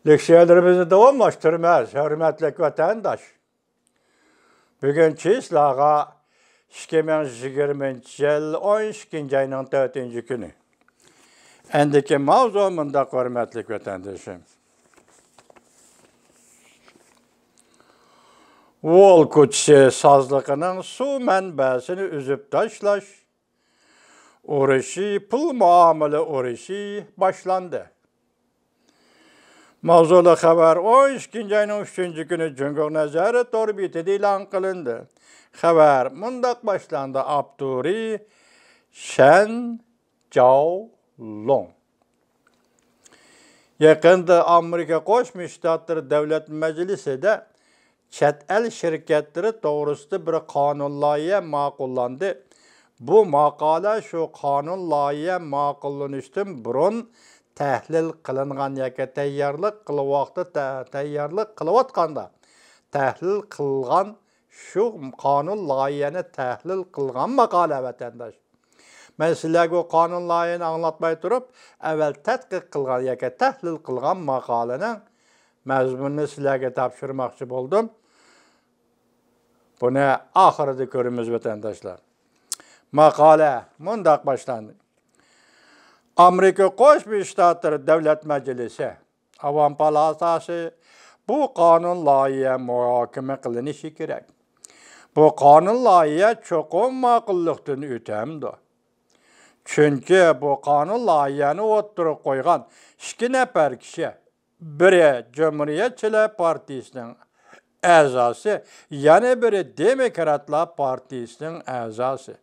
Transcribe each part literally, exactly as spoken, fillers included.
لېكسىيەلىرىمىزنى داۋاملاشتۇرىمىز، ھۆرمەتلىك ۋەتەنداش. بۈگۈن چىسلاغا ئىككى مىڭ يىگىرمىنچى يىل ئون ئىككىنچى ئاينىڭ تۆتىنچى كۈنى. ئەندىكى ماۋزۇ مۇنداق، ھۆرمەتلىك ۋەتەندىشىم. ۋول كوچىسى سازلىقىنىڭ سۇ مەنبەسىنى ئۈزۈپ تاشلاش ئۇرۇشى، پۇل مۇئامىلە ئۇرۇشى باشلاندى. ماۋزۇلۇق خەۋەر ئون ئىككىنچى ئاينىڭ ئۈچىنچى كۈنى جۇڭگو نەزەرىيەت تور بېتىدە ئېلان قىلىندى. خەۋەر مۇنداق باشلاندى، ئاپتورى شەن جاۋلۇڭ. يېقىندا ئامېرىكا قوشما شتاتلىرى دۆلەت مەجلىسىدە چەت ئەل شىركەتلىرى توغرىسىدا بىر قانۇن لايىھە ماقۇللاندى. بۇ ماقالە شۇ قانۇن لايىھە ماقۇللىنىشتىن بۇرۇن تەھلىل قىلىنغان ياكى تەييارلىق قىلىۋاقتى، تە-، تەييارلىق قىلىۋاتقاندا تەھلىل قىلغان، شۇ قانۇن لايىھەنى تەھلىل قىلغان ماقالە، ۋەتەنداش. مەن سىلەرگە بۇ قانۇن لايىھەنى ئاڭلاتماي تۇرۇپ، ئەۋۋەل تەتقىق قىلغان ياكى تەھلىل قىلغان ماقالىنىڭ مەزمۇنىنى سىلەرگە تاپشۇرماقچى بولدۇم. بۇنى ئاخىرىدا كۆرىمىز، ۋەتەنداشلار. ماقالە مۇنداق باشلاندى. ئامېرىكا قوشما شتاتلىرى دۆلەت مەجلىسى، ئاۋام پالاتاسى بۇ قانۇن لايىھە مۇھاكىمە قىلىنىشى كېرەك. بۇ قانۇن لايىھە چوقۇم ماقۇللۇقتىن ئۆتەمدۇ؟ چۈنكى بۇ قانۇن لايىھەنى ئوتتۇرىغا قويغان ئىككى نەپەر كىشى، بىرى جۇمھۇرىيەتچىلەر پارتىيىسىنىڭ ئەزاسى، يەنە بىرى دېموكراتلار پارتىيىسىنىڭ ئەزاسى.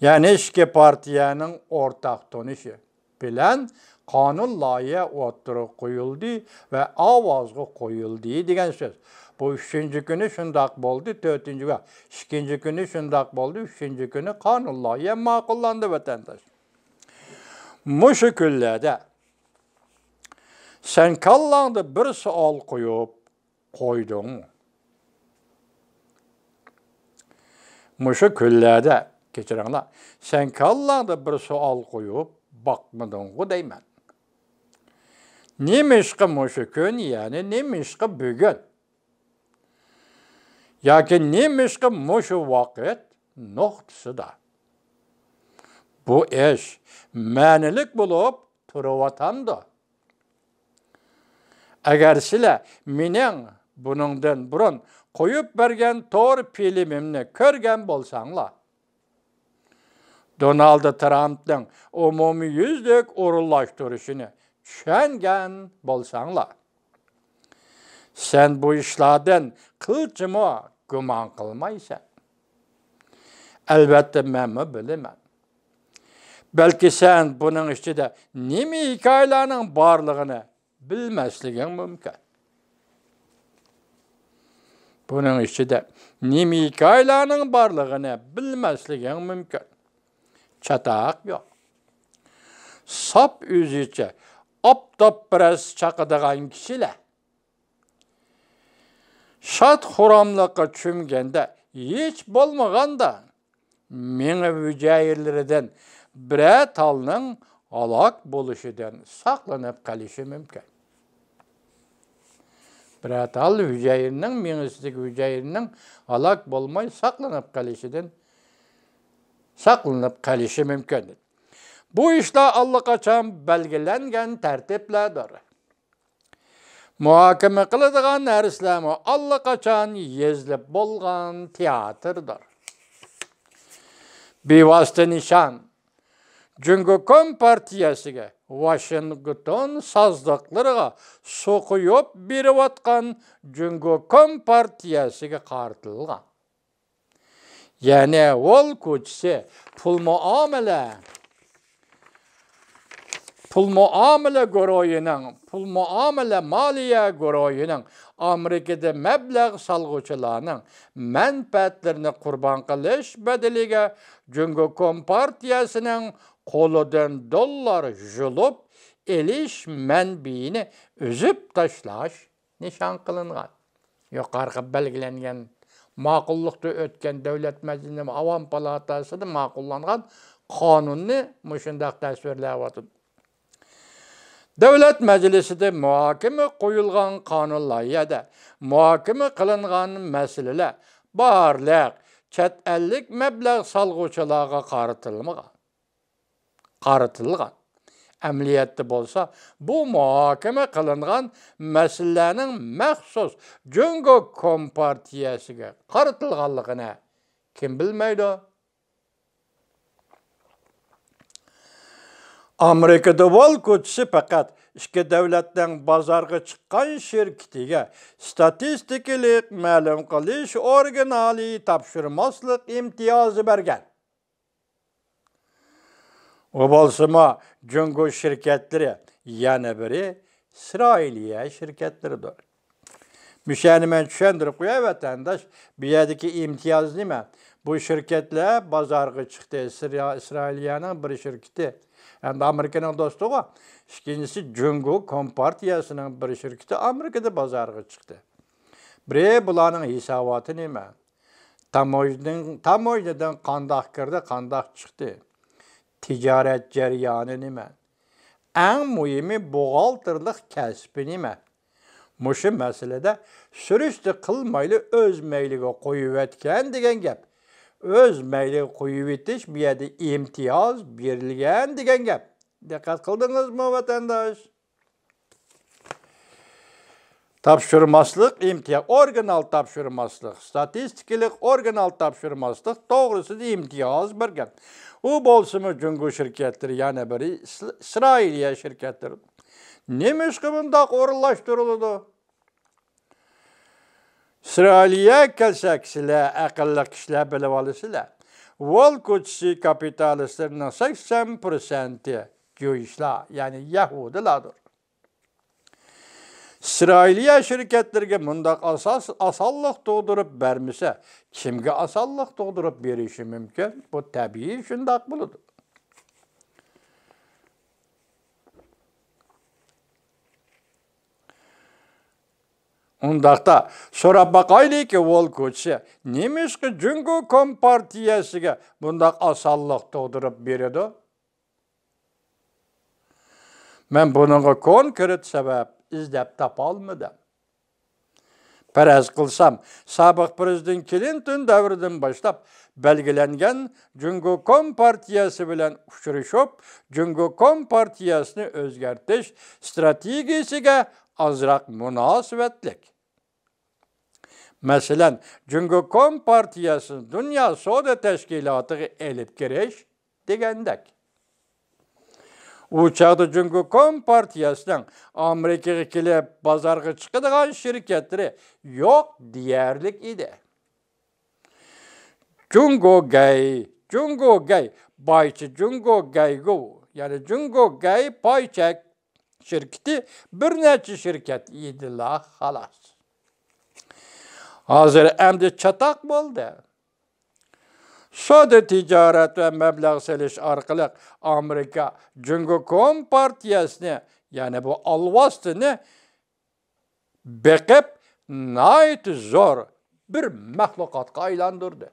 يەنى ئىككى پارتىيەنىڭ ئورتاق تونۇشى بىلەن قانۇن لايىھە ئوتتۇرىغا قويۇلدى ۋە ئاۋازغا قويۇلدى دېگەن سۆز. بۇ ئۈچىنچى كۈنى شۇنداق بولدى، تۆتىنچى ۋە ئىككىنچى كۈنى شۇنداق بولدى، ئۈچىنچى كۈنى قانۇن لايىھە ماقۇللاندى، ۋەتەنداش. مۇشۇ كۈنلەردە سەن كاللاڭدا بىر سوئال قويۇپ، قويدۇڭ. مۇشۇ كۈنلەردە، كەچۈرۈڭلار، سەن كاللاڭدا بىر سوئال قويۇپ باقمىدىڭغۇ دەيمەن. نېمىشقا مۇشۇ كۈن، يەنى نېمىشقا بۈگۈن؟ ياكى نېمىشقا مۇشۇ ۋاقىت نۇقتىسىدا بۇ ئىش مەنىلىك بولۇپ تۇرۇۋاتامدۇ؟ ئەگەر سىلەر مېنىڭ بۇنىڭدىن بۇرۇن قويۇپ بەرگەن تور فىلىمىمنى كۆرگەن بولساڭلار، دونالد ترامپنىڭ ئومۇميۈزلۈك ئورۇنلاشتۇرۇشىنى چۈشەنگەن بولساڭلار، سەن بۇ ئىشلاردىن قىلچىمۇ گۇمان قىلمايسەن. ئەلۋەتتە، مەنمۇ بىلىمەن. بەلكى سەن بۇنىڭ ئىچىدە نېمە ھېكايىلەرنىڭ بارلىقىنى بىلمەسلىكىڭ مۇمكىن. بۇنىڭ ئىچىدە نېمە ھېكايىلەرنىڭ بارلىقىنى بىلمەسلىكىڭ مۇمكىن. چاتاق يوق. ساپ ئۆزىچە ئاپتاپپەرەس چاقىدىغان كىشىلەر شاد-خۇراملىققا چۆمگەندە، ھېچ بولمىغاندا مېڭە ھۈجەيرىلىرىدىن بىرەر تالنىڭ ھالاك بولۇشىدىن ساقلىنىپ قېلىشى مۇمكىن. بىرەر تال ھۈجەيرىنىڭ، مېڭىسىدىكى ھۈجەيرىنىڭ ھالاك بولماي ساقلىنىپ قېلىشىدىن ساقلىنىپ قېلىشى مۇمكىن. بۇ ئىشلار ئاللىقاچان بەلگىلەنگەن تەرتىپلەردۇر. مۇھاكىمە قىلىدىغان نەرسىلەرمۇ ئاللىقاچان يېزىلىپ بولغان تىياتىردۇر. بىۋاسىتە نىشان جۇڭگو كومپارتىيەسىگە، ۋاشىنگتون سازلىقلىرىغا سوقۇيۇپ بېرىۋاتقان جۇڭگو كومپارتىيەسىگە قارىتىلغان. يەنى ۋول كوچىسى پۇل مۇئامىلە، پۇل مۇئامىلە گۇرۇھىنىڭ، پۇل مۇئامىلە مالىيە گۇرۇھىنىڭ ئامېرىكىدا مەبلەغ سالغۇچىلارنىڭ مەنپەئەتلىرىنى قۇربان قىلىش بەدىلىگە جۇڭگو كومپارتىيەسىنىڭ قولىدىن دوللار يۇلۇپ ئېلىش مەنبىيىنى ئۈزۈپ تاشلاش نىشان قىلىنغان. يۇقىرىقى بەلگىلەنگەن ماقۇللۇقتا ئۆتكەن دۆلەت مەجلىسى ئاۋام پالاتاسىدا ماقۇللانغان قانۇننى مۇشۇنداق تەسۋىرلەۋاتىدۇ. دۆلەت مەجلىسىدە مۇھاكىمە قويۇلغان قانۇن لايىھەدە مۇھاكىمە قىلىنغان مەسىلىلەر بارلىق چەت ئەللىك مەبلەغ سالغۇچىلارغا قارىتىلمىغان، قارىتىلغان. ئەمەلىيەتتە بولسا، بۇ مۇھاكىمە قىلىنغان مەسىلىلەرنىڭ مەخسۇس جۇڭگو كومپارتىيەسىگە قارىتىلغانلىقىنى كىم بىلمەيدۇ؟ ئامېرىكىدا ۋال كوچىسى پەقەت ئىككى دۆلەتنىڭ بازارغا چىققان شىركىتىگە ستاتىستىكىلىق مەلۇم قىلىش ئورگىنالى تاپشۇرماسلىق ئىمتىيازى بەرگەن. ئۇ بولسىمۇ جۇڭگو شىركەتلىرى، يەنە بىرى ئىسرائىلىيە شىركەتلىرىدۇر. مۇشۇنى مەن چۈشەندۈرۈپ قوياي، ۋەتەنداش. بۇ يەردىكى ئىمتىياز نېمە؟ بۇ شىركەتلەر بازارغا چىقتى. ئىسرا-، ئىسرائىلىيەنىڭ بىر شىركىتى، ئەمدى ئامېرىكىنىڭ دوستىغۇ. ئىككىنچىسى، جۇڭگو كومپارتىيەسىنىڭ بىر شىركىتى ئامېرىكىدا بازارغا چىقتى. بىرى، بۇلارنىڭ ھېساباتى نېمە؟ تاموژنىدىن، تاموژنىدىن قانداق كىردى، قانداق چىقتى؟ تىجارەت جەريانى نېمە؟ ئەڭ مۇھىمى، بوغالتىرلىق كەسپى نېمە؟ مۇشۇ مەسىلىدە سۈرۈشتە قىلمايلا ئۆز مەيلىگە قويۇۋەتكەن دېگەن گەپ. ئۆز مەيلىگە قويۇۋېتىش، بۇ يەردە ئىمتىياز بېرىلگەن دېگەن گەپ. دىققەت قىلدىڭىزمۇ، ۋەتەنداش؟ تاپشۇرماسلىق ئىمتىياز، ئورگىنال تاپشۇرماسلىق، ستاتىستىكىلىق ئورگىنال تاپشۇرماسلىق توغرىسىدا ئىمتىياز بەرگەن. ئۇ بولسىمۇ جۇڭگو شىركەتلىرى، يەنە بىرى ئىس-، ئىسرائىلىيە شىركەتلىرى. نېمىشقا بۇنداق ئورۇنلاشتۇرۇلىدۇ؟ ئىسرائىلىيە كەلسەك، سىلەر ئەقىللىق كىشىلەر بىلىۋالىسىلەر. ۋال كوچىسى كاپىتالىستلىرىنىڭ سەكسەن پىرسەنتى جۇيىشلار، يەنى يەھۇدىيلاردۇر. ئىسرائىلىيە شىركەتلىرىگە مۇنداق ئاساس، ئاسانلىق تۇغدۇرۇپ بەرمىسە، كىمگە ئاسانلىق تۇغدۇرۇپ بېرىشى مۇمكىن؟ بۇ تەبىئىي شۇنداق بولىدۇ. ئۇنداقتا سوراپ باقايلىكى، ۋال كوچىسى نېمىشقا جۇڭگو كومپارتىيەسىگە بۇنداق ئاسانلىق تۇغدۇرۇپ بېرىدۇ؟ مەن بۇنىڭغا كونكرېت سەۋەب ئىزدەپ تاپالمىدىم. پەرەز قىلسام، سابىق پىرېزىدېنت كلىنتون دەۋرىدىن باشلاپ بەلگىلەنگەن جۇڭگو كومپارتىيەسى بىلەن ئۇچرىشىپ، جۇڭگو كومپارتىيەسىنى ئۆزگەرتىش ئىستراتېگىيىسىگە ئازراق مۇناسىۋەتلىك. مەسىلەن، جۇڭگو كومپارتىيەسىنى دۇنيا سودا تەشكىلاتىغا ئېلىپ كىرىش دېگەندەك. ئۇ چاغدا جۇڭگو كومپارتىيەسىنىڭ ئامېرىكىغا كېلىپ بازارغا چىقىدىغان شىركەتلىرى يوق دېيەرلىك ئىدى. جۇڭگو گەي، جۇڭگو گەي، بايچى جۇڭگو گەيگۇ، يەنى جۇڭگو گەي پايچەك شىركىتى بىر نەچچە شىركەت ئىدىلا خالاس. ھازىر ئەمدى چاتاق بولدى. سودا تىجارەت ۋە مەبلەغ سېلىش ئارقىلىق ئامېرىكا جۇڭگو كومپارتىيەسىنى، يەنى بۇ ئالۋاستىنى بېقىپ، ناھايىتى زور بىر مەخلۇقاتقا ئايلاندۇردى.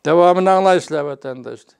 داۋامىنى ئاڭلايسىلەر، ۋەتەنداشلار.